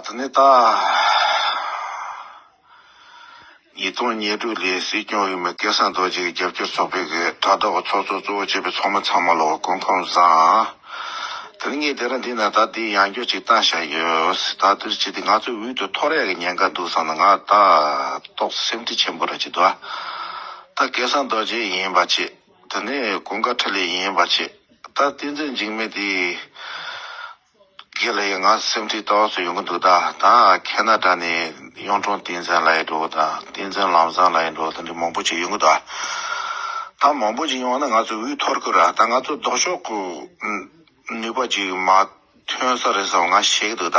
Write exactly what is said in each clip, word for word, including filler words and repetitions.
ད་དེ་ནས་ད། ཉིས་སྟོང་ཉེར་དྲུག་ལོའི་སྲིད་སྐྱོང་འོས་མི་སྐལ་བཟང་རྡོ་རྗེ་གི་རྒྱབ་སྐྱོར་ཚོགས་པའི་གི་དྲ་ཐོག་གི་ཚོགས་གཙོ་གཙོ་བོ་བྱས་པའི་ཚོགས་མི་ཚང་མ་ལོ་སྐུ་ཁམས་བཟང་། དེ་ནས་ངས་དེ་རིང་འདི་ན་ད་འདི་ཡང་བསྐྱར་ཅིག་བཏང་བཞག་ཡོད། ད་དེར་བྱས་ཏེ་ང་ཚོའི་འོས་དེ་འཐོར་ཡག་གི་ཉེན་ཁ་འདུག་བསམ་ན། ང་ད་ཏོག་ཙམ་སེམས་ཁྲལ་ཆེན་པོ་ར་ཅིག་འདུག་ད་སྐལ་བཟང་རྡོ་རྗེ་ཡིན་པ་བྱས། དེ་ནས་ཀུན་དགའ་འཕྲིན་ལས་ཡིན་པ་བྱས། ད་བསྟན་འཛིན་འཇིགས་མེད་དེ། དགེ་ལ་ཡི་ང་སེམས་ཁྲལ་ཏོག་ཙམ་ཡོང་གི་འདུག་ད་ད་ཁེ་ན་ཌ་ནས་གཡུང་དྲུང་བསྟན་འཛིན་ལགས་ཡི་འགྲོ་དང་བསྟན་འཛིན་ལམ་བཟང་ལགས་ཡི་འགྲོ་དེ་འདྲ་མང་པོ་ཅིག་ཡོང་གི་འདུག་ད་མང་པོ་ཅིག་ཡོང་ན་ང་ཚོ་འོས་འཐོར་གི་ར། ད་ང་ཚོ་ལྡོག་ཕྱོགས་ཀྱི་ནུས་པ་ཅིག་མ་ཐོན་ས་རེད་བསམ་ང་ཤེས་ཀྱི་འདུག་ད་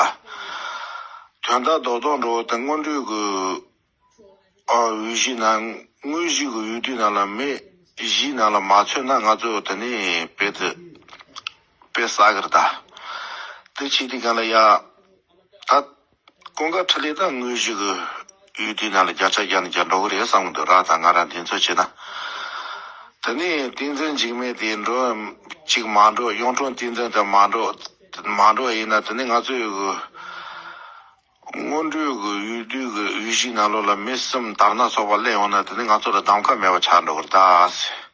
དོན་དག་རྡོག་རྡོག་འགྲོ་དེ་སྔོན་འགྲོའི་གི་ཨ་འོས་གཞི་ནང་དངོས་གཞི་གི་འོས་བསྡུའི་ནང་ལ་མི་བཞིའི་ནང་ལ་མ་ཚུད་ན་ང་ཚོ་དེ་ནས་དཔེ་དེ་དཔེ་བསགས་གི་རེད་ད། དེ་བྱས་དུས་སྒང་ལ་ཡ་ད་ཀུན་དགའ་འཕྲིན་ལས་ད་དངོས་གཞི་གི་འོས་བསྡུའི་ནང་ལ་བརྒྱ་ཆ་བརྒྱ་ནས་བརྒྱ་འགྲོ་གི་རེད་བསམ་གི་འདུག་ར། ད་ང་རང་འདི་ཚོ་བྱས་ན། དེ་ནས་བསྟན་འཛིན་འཇིགས་མེད་དེ་འགྲོ་གཅིག་མ་འགྲོ། གཡུང་དྲུང་བསྟན་འཛིན་དེ་མ་འགྲོ། མ་འགྲོ་ཡིན་ན་དེ་ནས་ང་ཚོའི་གི་སྔོན་འགྲོའི་གི་འོས་བསྡུའི་གི་འོས་གཞིའི་ནང་ལོགས་ལ་མི་གསུམ་དར་ནག་ཚོགས་པ་སླེབས་ཡོང་ན་དེ་ནི་ང་ཚོ་ལ་གདམ་ཁ་མེད་པ་ཆགས་འགྲོ་གི་རེད་ད།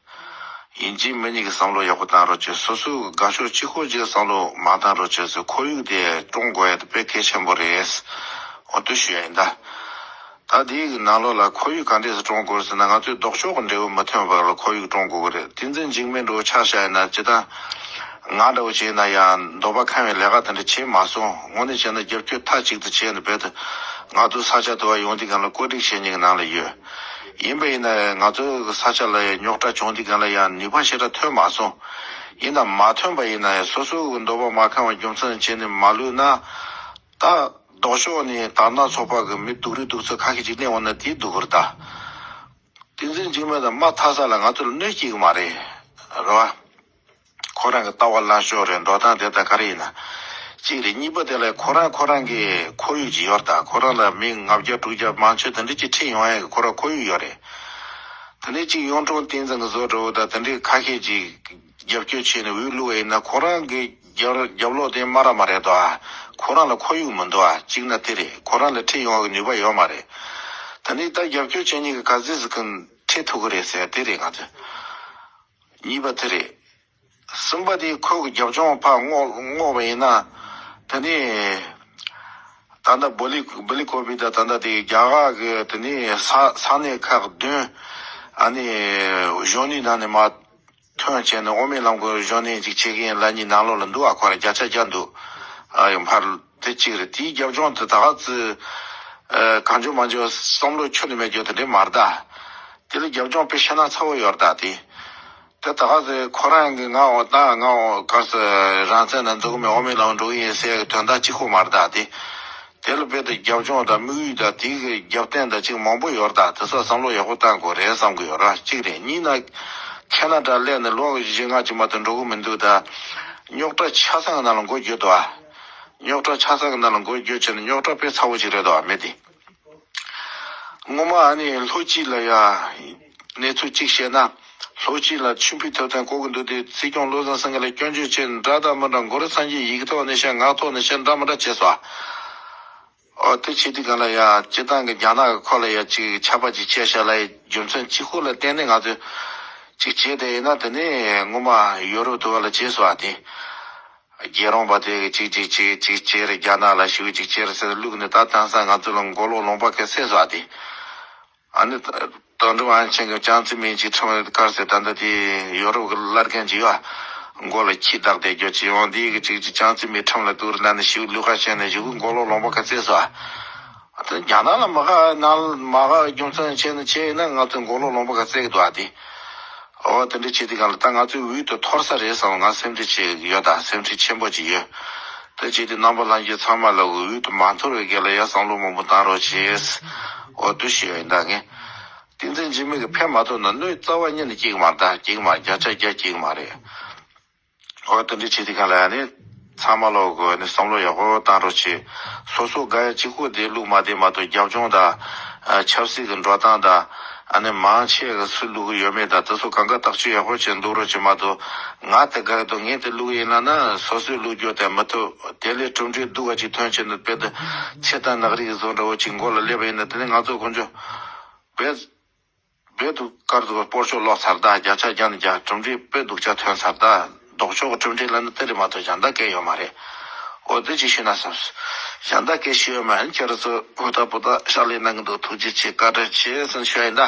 ཡིན་གཅིག་མིན་གཉིས་ཀྱི་བསམ་བློ་ཡག་པོ་བཏང་རོགས་བྱེད། སོ་སོའི་དགའ་ཕྱོགས་གཅིག་པོ་གཅིག་བསམ་བློ་མ་བཏང་རོགས་བྱེད་ཟེར། ཁོར་ཡུག་དེ་སྐྲུན་དགོས་ཡ་དེ་དཔེ་གལ་ཆེན་པོ་རེད། འོ་དེ་ཞུ་ཡ་ཡིན་ད། ད་དེའི་ནང་ལོགས་ལ་ཁོར་ཡུག་ག་འདྲས་སེ་སྐྲུན་དགོས་ཟེར་ན། ང་ཚོའི་ལྡོག་ཕྱོགས་ཀྱི་འབྲས་བུ་མི་ཐོན་པ་ལ་ཁོར་ཡུག་སྐྲུན་དགོས་ཀྱི་རེད། བསྟན་འཛིན་འཇིགས་མེད་འགྲོ་ཆ་བཞག་ཡིན་ན་སྤྱིར་བཏང་ང་འདྲ་བོ་བྱས་ན་ཡང་འདོད་པ་ཁེངས་པའི་ལས་ཀ་དེ་འདྲ་བྱེད་མ་སོང་། དངོས་གནས་བྱས་ན་རྒྱབ་སྐྱོར་མཐའ་གཅིག་ཏུ་བྱས་ནས་རྦད་དེ་ང་ཚོ་ས་ཆ་དུ་བ་ཡོང་དུས་སྒང་ལ་བཀོད་སྒྲིག་བྱེད་མཁན་གྱི་ནང་ལ་ཡོད། ཡིན་པ་ཡིན་ན་ང་ཚོའི་ས་ཆ་ལ་རྙོག་དྲ་བྱུང་དུས་སྒང་ལ་ཡང་ནུས་པ་ཞེ་དྲག་ཐོན་མ་སོང་། ཡིན་ན་མ་ཐོན་པ་ཡིན་ན་ཡང་སོ་སོའི་འདོད་པ་མ་ཁེངས་པ་རྒྱུ་མཚན་བྱས་ནས་མ་ལུས་ན། ད་ལྡོག་ཕྱོགས་ནས་དར་ནག་ཚོགས་པ་གི་མི་སྡུག་རུས་སྡུག་ཚོད་ཁ་ཤས་ཅིག་སླེབས་འོང་ན་དེ་སྡུག་གི་རེད་ད། བསྟན་འཛིན་འཇིགས་མེད་དང་དམའ་ཐག་ས་ལ་ང་ཚོ་ལ་གནོད་སྐྱེལ་གི་མ་རེད། རེད་བ། ཁོ་རང་གི་ལྟ་བ་ལངས་ཕྱོགས་རེད། འགྲོ་སྟངས་དེ་ལྟ་ག་རེ་ཡིན་ན། གཅིག་རེད། གཉིས་པ་དེ་ལ་ཁོ་རང་ཁོ་རང་གི་ཁོར་ཡུག་ཅིག་ཡོད་རེད་ད། ཁོ་རང་ལ་མི་ལྔ་བརྒྱ་དྲུག་བརྒྱ་མང་ཆེ་དེ་འདྲ་ཅིག་ཁྲིད་ཡོང་ཡ་གི་ཁོ་རང་ཁོར་ཡུག་ཡོད་རེད། དེ་ནས་གཅིག་གཡུང་དྲུང་བསྟན་འཛིན་གི་བཟོ་འདྲ་བོ་དང་དེ་འདྲའི་ཁ་ཤས་ཅིག་རྒྱབ་སྐྱོར་བྱས་ནས་འོས་བླུགས་པ་ཡིན་ན་ཁོ་རང་གི་རྒྱབ་རྒྱབ་ལོགས་དེ་སྨ་ར་མ་རེད་དོ། ཁོ་རང་ལ་ཁོར་ཡུག་མི་འདུག་ཨ། གཅིག་ན་དེ་རེད། ཁོ་རང་ལ་ཁྲིད་ཡོང་བའི་ནུས་པ་ཡོད་མ་རེད། ད་ནི་ད་རྒྱབ་སྐྱོར་བྱེད་མཁན་གྱི་ག་ཚོད་ཟིག་གིས་ཁྲིད་ཐུབ་ཀྱི་རེད་ཟེར་དེ་རེད་ང་ཚོ། གཉིས་པ་དེ་རེད། གསུམ་པ་དེ་ཁོ་གི་རྒྱབ་ལྗོངས་ཕར་བསྔོག་བསྔོག་པ་ཡིན་ན། ད་ནི་ད་ལྟ་བོ་ལི་བོ་ལི་ཀོ་པི་དང་ད་ལྟ་དེ་རྒྱ་གར་གི་དེ་ནི་ས་ས་གནས་ཁག་བདུན་ཨ་ནི་གཞོན་ནུའི་ནང་ནས་མར་ཐོན་བྱས་ནས་དབུ་མའི་ལམ་གྱི་གཞོན་ནུ་ཅིག་བྱེད་ཀྱི་ཡིན་ལབ་མཁན་ནང་ལོགས་ལ་འདུག་ཨ། ཁོ་རང་བརྒྱ་ཆ་བརྒྱ་འདུག་ཨ། ཡང་ཕར་དེ་གཅིག་རེད། དེའི་རྒྱབ་ལྗོངས་དེ་ད་ག་ཚོད་ཨ་གང་བྱུང་མང་བྱུང་བསམ་བློ་ཁྱོན་ནས་མེད་རྒྱུ་དེ་འདྲ་མ་རེད་ད། དེ་ལ་རྒྱབ་ལྗོངས་དཔེ་ཤ་ན་ཚ་བོ་ཡོད་རེད་ད་དེ། དེ་ད་ག་ཚོད་ཁོ་རང་གི་ང་འོ་ད་ང་འོ་ག་ཚོད་རང་བཙན་ནང་འཛུལ་གི་མེད། དབུ་མའི་ལམ་འགྲོ་གི་ཡིན་ཟེར་ཡ་གི་དོན་དག་གཅིག་པོ་མ་རེད་ད་དེ། དེ་ལ་རྦད་དེ་རྒྱབ་ལྗོངས་དང་དམིགས་ཡུལ་དང་དེ་གི་རྒྱབ་རྟེན་དང་ཅིག་མང་པོ་ཡོད་རེད་ད། དེ་ཚོ་བསམ་བློ་ཡག་པོ་བཏང་དགོས་རེད་བསམ་གི་ཡོད་རེད། གཅིག་རེད། གཉིས་ན་ཁེ་ན་ཌ་སླེབས་ནས་ལོ་བཞི་ལྔ་ཅིག་མ་གཏོགས་འགྲོ་གི་མི་འདུག་ད། རྙོག་དྲ་ཆ་ཚང་གི་ནང་ལ་མགོ་རྒྱུག་འདུག་ཨ། རྙོག་དྲ་ཆ་ཚང་གི་ནང་ལ་མགོ་རྒྱུག་བྱས་ནས་རྙོག་དྲ་དཔེ་ཚ་བོ་ཅིག་རེད་འདུག་ཨ་མི་དེ། ངོ་མ་ཨ་ནི་ལྷོ་སྤྱི་ལ་ཡ་གནས་ཚུལ་གཅིག་བཤད་ན། ལྷོ་སྤྱི་ལ་ཆུ་འབུད་ཐོབ་ཐང་དགོས་ཀྱི་འདུག་དེ་སྲིད་སྐྱོང་བློ་བཟང་སེང་གེ་ལ་སྐྱོན་བརྗོད་བྱས་འདྲ་དང་མི་འདྲ་མགོ་རུ་སངས་རྒྱས་ཡི་གེ་ཐོག་ནས་བཤད་ངག་ཐོག་ནས་བཤད་འདྲ་མི་འདྲ་བྱས་སོ། ཨོ་དེ་བྱེད་དུས་སྒང་ལ་ཡ་སྤྱི་བཏང་གི་རྒྱ་ནག་གི་ཁོ་ལ་ཡ་ཅིག་ཆགས་པ་ཅིག་བྱས་བཞག་ལ་ཡ་རྒྱུ་མཚན་གཅིག་པོ་ལ་བརྟེན་ནས་ང་ཚོས་ཅིག་བྱས་དེ་ཡིན་ན་དེ་ནས་ངོ་མ་ཡོ་རོབ་དུ་བ་ལ་བྱས་སོ་ཨ་དེ། རྒྱལ་རོང་པ་དེ་གི་ཅིག་ཅིག་ཅིག་ཅིག་བྱས་རེད། རྒྱ་ནག་ལ་ཞུ་ཅིག་བྱས་རེད་ཟེར་བླུགས་ནས་ད་དེང་སང་ང་ཚོ་ལ་མགོ་ལོག་ལུང་པ་ག་ཚད་སོ་ཨ་དེ། ཨ་ནི་ད་དོན་གྲུབ་དབང་ཆེན་གྱི་ཅང་ཙེ་མིན་གྱི་ཁྲིམས་ལ་དཀར་ཟེར་ད་ལྟ་དེ་ཡོ་རོབ་ཀྱི་བླ་རྒན་ཅིག་ཡོད་ཨ། མགོ་ལ་ཁྱི་བདག་དེ་རྒྱུ་ཅིག་ཡོང་དེ་གི་ཅིག་ཅིག་ཅང་ཙེ་མིན་ཁྲིམས་ལ་གཏུག་རེད་ལབ་ནས་ཞུ་ལུགས་ཁ་བཤད་ནས་ཞུ་གི་མགོ་ལོག་ལུང་པ་ག་ཚད་སོ་ཨ། ད་རྒྱ་ནག་ལ་མ་དགའ་ནང་མ་དགའ་རྒྱུ་མཚན་བྱས་ནས་བྱས་ཡིན་ན་ང་ཚོ་མགོ་ལོག་ལུང་པ་ག་ཚད་གི་འདུག་ཨ་དེ། འོ་དེ་འདྲ་བྱེད་དུས་སྒང་ལ་ད་ང་ཚོའི་འོས་དེ་འཐོར་ས་རེད་བསམ་ང་སེམས་ཁྲལ་ཅིག་ཡོད་ད། སེམས་ཁྲལ་ཆེན་པོ་ཅིག་ཡོད། དེ་བྱེད་དུས་རྣམ་པ་ལྷན་རྒྱས་ཚང་མ་ལ་འོས་དེ་མ་འཐོར་བའི་སྒང་ལ་ཡ་བསམ་བློ་མང་པོ་བཏང་རོགས་བྱེད། འོ་དེ་ཞུ་ཡ་ཡིན་ད་ངས། བསྟན་འཛིན་འཇིགས་མེད་ཀྱི་ཕན་མ་ཐོགས་ན་གནོད་རྩ་བ་ཉིད་ནས་སྐྱེལ་གི་མ་རེད་ད། སྐྱེལ་གི་མ་རེད། བརྒྱ་ཆ་བརྒྱ་སྐྱེལ་གི་མ་རེད། འོ་དེ་འདྲ་བྱེད་དུས་སྒང་ལ་ཡ་ནི་ཚང་མ་ལོག་གི་ནི་བསམ་བློ་ཡག་པོ་བཏང་རོགས་བྱེད། སོ་སོ་དགའ་ཡ་གཅིག་པོ་དེ་བླུགས་མ་བསྡད་མ་གཏོགས་རྒྱབ་ལྗོངས་དང་ཨ་ཆབ་སྲིད་ཀྱི་འགྲོ་སྟངས་དང་ ཨ་ནི་མང་ཆེ་གི་སུས་བླུག་གི་ཡོད་མེད་དང་དེ་ཚོ་གང་ག་ཐག་གཅོད་ཡག་པོ་བྱེད་འདུག་རོགས་བྱེད་མ་གཏོགས། ང་དེ་དགའ་གི་འདུག་ངས་དེ་བླུག་གི་ཡིན་ལབ་ན་སོ་སོས་བླུག་རྒྱུ་དེ་མི་ཐུབ། དེ་ལས་གྲུབ་འབྲས་སྡུག་ག་ཅིག་ཐོན་ཆེད་ནི་དཔེ་དེ་ཚེ་དང་ནག་རིག་བཟོ་འདྲ་བོ་ཅིག་མགོ་ལ་སླེབས་པ་ཡིན་ན། དེ་ནི་ང་ཚོ་དཀོན་མཆོག་བེད་བེད་དུ་དཀར་དུ་སྤོར་ཆོག་ལོག་ཚར་ད། བརྒྱ་ཆ་བརྒྱ་ནས་བརྒྱ་གྲུབ་འབྲས་དཔེ་སྡུག་ཆ་ཐོན་ཚར་ད། ལྡོག་ཕྱོགས་ཀྱི་གྲུབ་འབྲས་ལབ་ན་དེ་རེད་མ་གཏོགས་གཞན་དག་གལ་ཡོད་མ་རེད། འོ་དེ་ཅིག་ཤེས་ན་བསམ། གཞན་དག་གལ་ཤེས་ཡོད་མ་རེད། ཁྱེད་རང་ཚོ་ཧུར་ཐག་པོ་ད་ཕྱག་ལས་གནང་གི་འདུག་ཐུགས་རྗེ་ཆེ། བཀའ་དྲིན་ཆེ་ཟེར་ཞུ་ཡ་ཡིན་ད།